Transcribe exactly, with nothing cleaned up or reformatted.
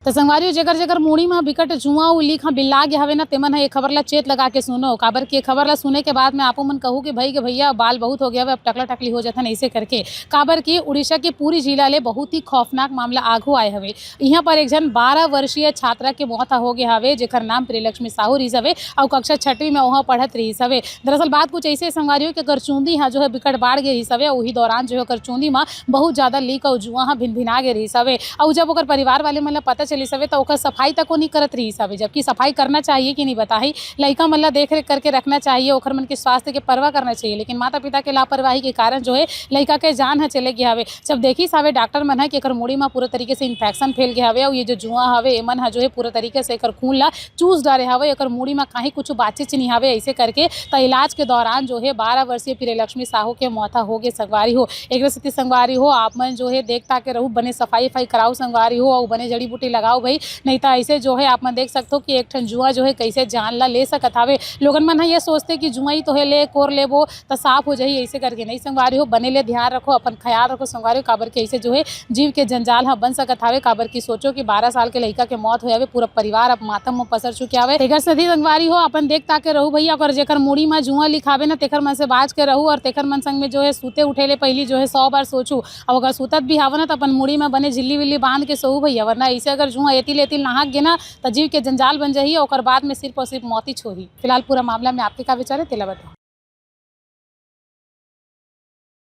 त संगवारी हो, जेकर जेकर मुड़ी म बिकट जुआं अउ लीख ह बिल्ला गे हवे ना, तेमन ह ए खबर ला चेत लगा के सुनो, काबर कि ए खबर ला सुने के बाद में आपो मन कहू कि भई गे भैया, बाल बहुत हो गया हवे, अब टकला टकली हो जथन ऐसे करके। काबर कि उड़ीसा के पुरी जिला ले बहुत ही खौफनाक मामला आघू आए हवे। इहां पर एक झन बारह वर्षीय छात्रा के मौत हो गे हवे, जेकर नाम प्रियलक्ष्मी साहू रिहिस हवे अउ कक्षा छठवीं में ओहा पढ़त रिहिस हवे। दरअसल बात कुछ ऐसे संगवारी हो कि ओकर चूंदी ह जो है बिकट बाढ़ गे रिहिस हवे, उही दौरान जो है ओकर चूंदी म बहुत ज्यादा लीख अउ जुआं ह भिनभिना गे रिहिस हवे। अउ जब ओकर परिवार वाले मन ला पता चलिस हवे, त ओकर सफाई तको नइ करत रिहिस हवे, जबकि सफाई करना चाहिए कि नहीं बताही, लइका मन ला देख रेख करके रखना चाहिए, ओकर मन के स्वास्थ्य के परवाह करना चाहिए, लेकिन माता पिता के लापरवाही के कारण जो है लइका के जान ह चले गे हवे। जब देखिस हवे डॉक्टर मन ह कि एकर मुड़ी म पूरा तरीके से इन्फेक्शन फैल गे हवे, अउ ये जो जुआं हवे, एमन ह जो है पूरा तरीके से एकर खून ला चूस डारे हवे, एकर मुड़ी म कहीं कुछ बाचिच नहीं हवे, ऐसे करके त इलाज के दौरान जो है बारह वर्षीय प्रियलक्ष्मी साहू के मौत हो गे संगवारी हो। एक सेती संगवारी हो, आप मन जो है देख ताक के रहू, बने सफाई उफाई कराओ संगवारी हो, अउ बने जड़ी बूटी लगाओ भाई, नहीं त ऐसे जो है आप मन देख सकथो कि एक ठन जुआं जो है कैसे जान ला ले सकत हवे। लोगन मन ह ये सोचथे कि जुआं ही तो है, ले कोर लेबो त साफ हो जाही, ऐसे करके नहीं संगवारी हो, बने ले ध्यान रखो, अपन ख्याल रखो संगवारी हो, काबर कि ऐसे जो है जीव के जंजाल ह बन सकत हवे, काबर कि सोचो कि बारह साल के लइका के मौत होय हवे, पूरा परिवार अब मातम म पसर चुके हवे। तेकर सेती संगवारी हो, अपन देख ताक के रहू भैया, अगर जेकर मुड़ी म जुआं लिखावे ना, तेकर मन से बाज के रहू, और तेकर मन संग में जो है सूते उठे ले पहिली जो है सौ बार सोचू। अब अगर सूतत भी हावो ना, त अपन मुड़ी म बने झिल्ली विल्ली बांध के सोऊ भैया, वरना ऐसे अगर जुआं एती ले एती नहाक गे ना, त जीव के जंजाल बन जाही, ओकर बाद में सिर्फ और सिर्फ मौत ही छोही। फिलहाल पूरा मामला में आपके का विचार है, तेला बताओ।